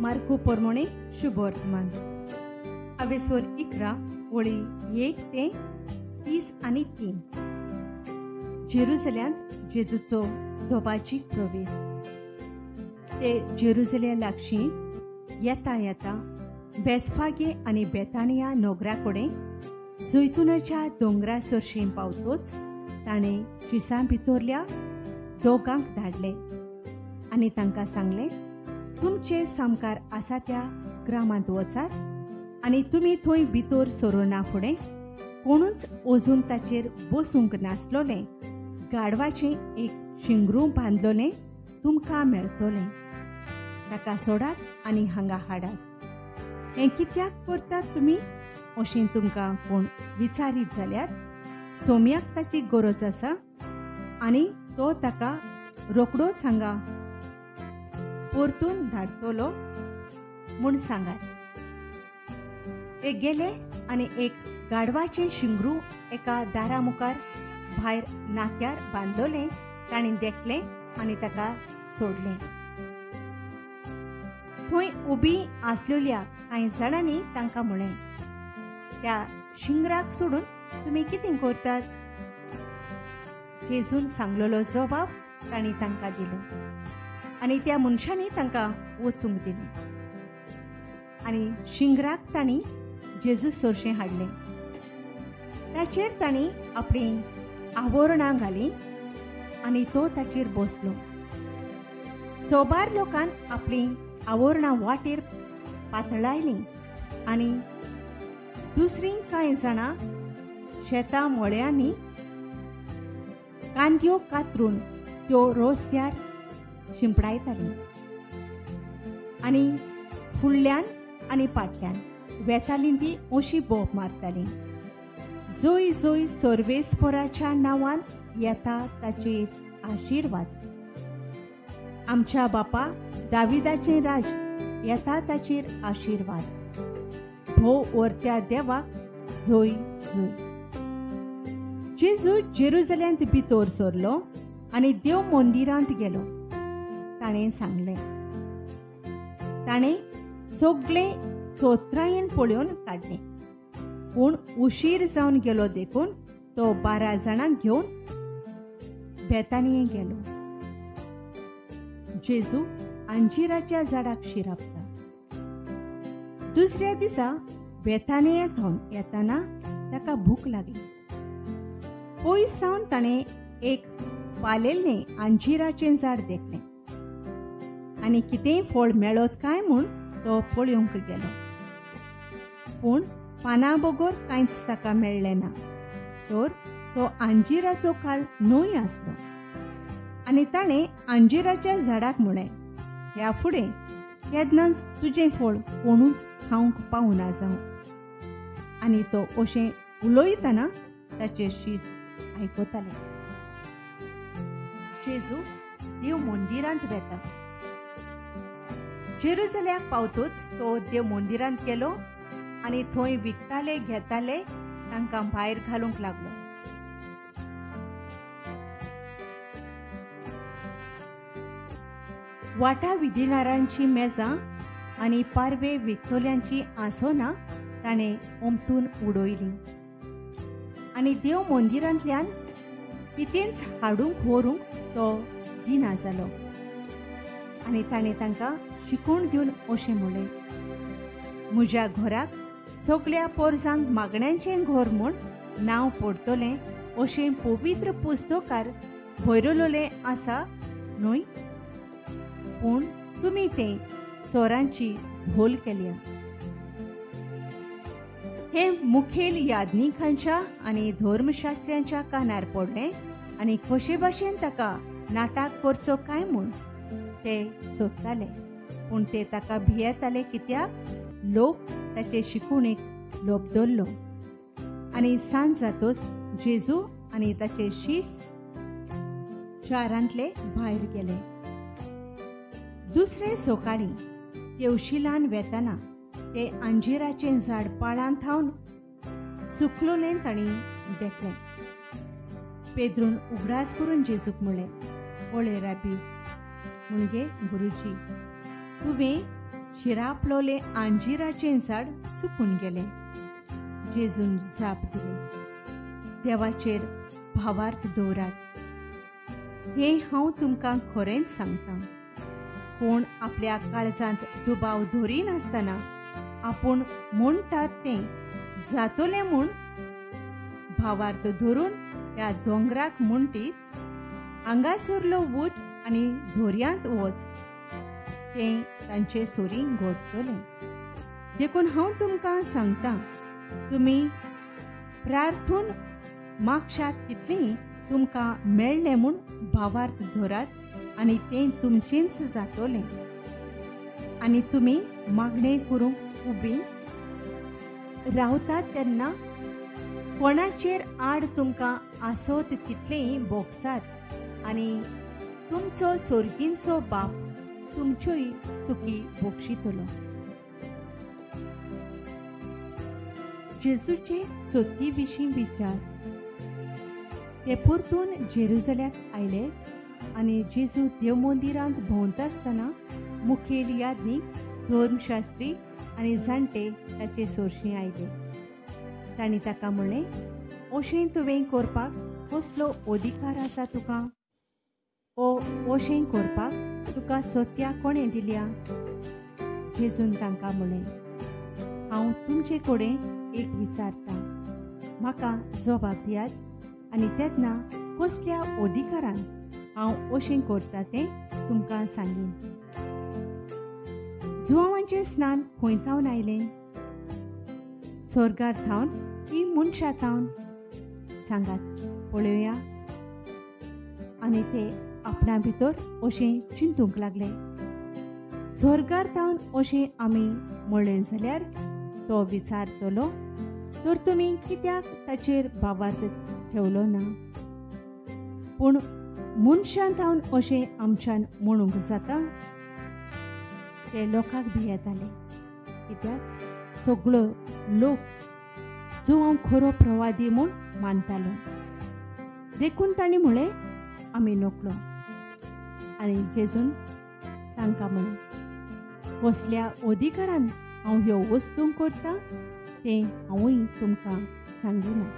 मार्कू पोरमोणे शुभवर्तमान अवेसोर 11 ओळी 1 ते 33. जेरुजल्यांत जेजूचो धोबाजी प्रवेश. ते जेरुजल्या लागशी येता येता बेतफागे आनी बेतानिया नोगरा कडेन जैतुनाच्या दोंगरा सरशीं पावतोच ताणें शिसां भितरल्या दोगांक धाडले आनी तांकां सांगलें, तुमचे सामकार आसा त्या ग्रामांत वचात आनी तुमी थंय भितर सरोना फुडें कोणूच अजून ताचेर बसूंक नासलोलें गाडवाचें एक शिंगरू बांदलोलें तुमकां मेळटलें, ताका सोडात आनी हांगा हाडात. हें कित्याक करतात तुमी अशें तुमकां कोण विचारीत जाल्यार सोम्याक ताची गरज आसा आनी तो ताका रोखडोच हांगा परतून धाडटलो म्हूण सांगात. ते गेले आनी एक गाडवाचें शिंगरू एका दारा मुखार भायर नाक्यार बांदलोलें ताणें देखलें आनी ताका सोडलें. थंय उबी आसलेल्या कांय जाणांनी तांकां म्हणलें, त्या शिंगराक सोडून तुमी कितें करतात? जेजून सांगलेलो जबाब तांणी तांकां दिलो आनी त्या मनशांनी तांकां वचूंक दिलें आनी शिंगराक तांणी जेजू सरशें हाडलें. ताचेर तांणी आपलीं आवरणां घालीं आनी तो ताचेर बसलो. सोबार लोकान आपलीं आवरणां वाटेर पातळायलीं आनी दुसरीं कांय जाणां शेतां मळ्यांनी कांदयो कातरून त्यो रस्त्यार शिंपडायतालीं आनी फुडल्यान आनी फाटल्यान वेतालीं ती अशी बोब मारतालीं, जोय जोय सर्वेस्पराच्या नांवान येता ताचेर आशिर्वाद, आमच्या बापा दाविदाचें राज येता ताचेर आशिर्वाद, भोव वरत्या देवाक जोय जोय. जेजू जेरुजल्यांत भितर सरलो आनी देव मंदिरांत गेलो. ताणें सांगलें, ताणें सगळें चोत्रायेन पळोवन काडलें, पूण उशीर जावन गेलो देखून तो 12 जाणांक घेवन बेतानिये गेलो. जेजू अंजिराच्या झाडाक शिरापता. दुसऱ्या दिसा बेतानिये थावन येताना ताका भूक लागली. पयस थावन ताणें एक पालेल्लें अंजिराचें झाड देखलें आनी कितेंय फळ मेळत काय म्हूण तो पळोवंक गेलो, पूण पानां बगर कांयच ताका मेळ्ळें ना. तर तो अंजिराचो काळ न्हय आसलो आनी ताणें अंजिराच्या झाडाक म्हणलें, ह्या फुडें केन्नाच तुजें फळ कोणूच खावंक पावना जावं. आनी तो अशें उलयतना ताचे शीस आयकताले. जेजू देव मंदिरांत वेता. जेरुजल्याक पावतोच तो देव मंदिरांत गेलो आनी थंय विकताले घेताले तांकां भायर घालूंक लागलो. वाटा विदिनारांची मेजां आनी पारवे विकतल्यांची आसनां ताणें ओमथून उडयलीं आनी देव मंदिरांतल्यान कितेंच हाडूंक व्हरूंक तो दिना जालो. आनी ताणें तांकां शिकोवण दिवन अशें म्हणलें, म्हज्या घराक सगळ्या पोरजांक मागण्यांचें घर म्हूण नांव पडटलें अशें पवित्र पुस्तकार बरयलें आसा न्हय? पूण तुमी तें चोरांची धोल केल्या. हें मुखेल याज्ञिकांच्या आनी धर्मशास्त्र्यांच्या कानार पडलें आनी कशे भाशेन ताका नाटक करचो काय म्हूण ते सोदताले, पूण ते ताका भियेताले कित्याक लोक ताचे शिकवणेक लोबदरलो. आनी सांज जातोच जेजू आनी ताचे शीस शारांतले भायर गेले. दुसरे सकाळीं तेवशिलान वेताना ते अंजिराचें झाड पाळां थावन सुकलोलें तांणी देखलें. पेद्रून उगडास करून जेजूक म्हणलें, पळय राबी, म्हणजे गुरुजी, तुवें शिरापलोलें आंजिराचें झाड सुकून गेलें. जेजून जाप दिली, देवाचेर भावार्थ दवरात. हें हांव तुमकां खरेंच सांगतां, कोण आपल्या काळजांत दुबाव धरिनासतना आपूण म्हणटात तें जातलें म्हूण भावार्थ धरून ह्या दोंगराक म्हणटीत, हांगासरलो वच आनी धोर्यांत वच, तें तांचे सोरी घडटलें. देखून हांव तुमकां सांगतां, तुमी प्रार्थून मागशात तितलें तुमकां मेळ्ळें म्हूण भावार्थ धरात आनी तें तुमचेंच जातलें. आनी तुमी मागणें करूंक उबीं रावतात तेन्ना कोणाचेर आड तुमकां आसत तितलेंय भोगसात आनी तुमचो सोर्गींचो बाप तुमच्योय चुकी भोगशितलो. जेजूचे सोती विशीं विचार. ते परतून जेरुजल्याक आयले आनी जेजू देवमंदिरांत भोंवता आसतना मुखेल याज्ञीक, धर्मशास्त्री आनी जाणटे ताचे सोरशीं आयले. तांणी ताका म्हणलें, अशें तुवें करपाक कसलो अधिकार आसा तुका? ओ अशें करपाक तुका सत्या कोणें दिल्या? जेजून तांकां म्हणलें, हांव तुमचे कडेन एक विचारतां, म्हाका जबाब दियात आनी तेन्ना कसल्या अधिकारान हांव अशें करता तें तुमकां सांगीन. जुवांचें स्नान खंय थावन आयलें? स्वर्गार थावन की मनशा थावन? सांगात पळोवया. आनी ते आपणा भितर अशें चिंतूंक लागले, स्वर्गार थावन अशें आमी म्हणलें जाल्यार तो विचारतलो, तर तुमी कित्याक ताचेर भावार्थ ठेवलो ना? पूण मनशान थावन अशें आमच्यान म्हणूंक जाता? ते लोकांक भियेताले, कित्याक सगळो लोक जो हांव खरो प्रवादी म्हूण मानतालो. देखून तांणी म्हणलें, आमी नकळो. आनी जेजून तांकां म्हणलें, कसल्या अधिकारान हांव ह्यो वस्तू करता तें हांवूय तुमकां सांगिना.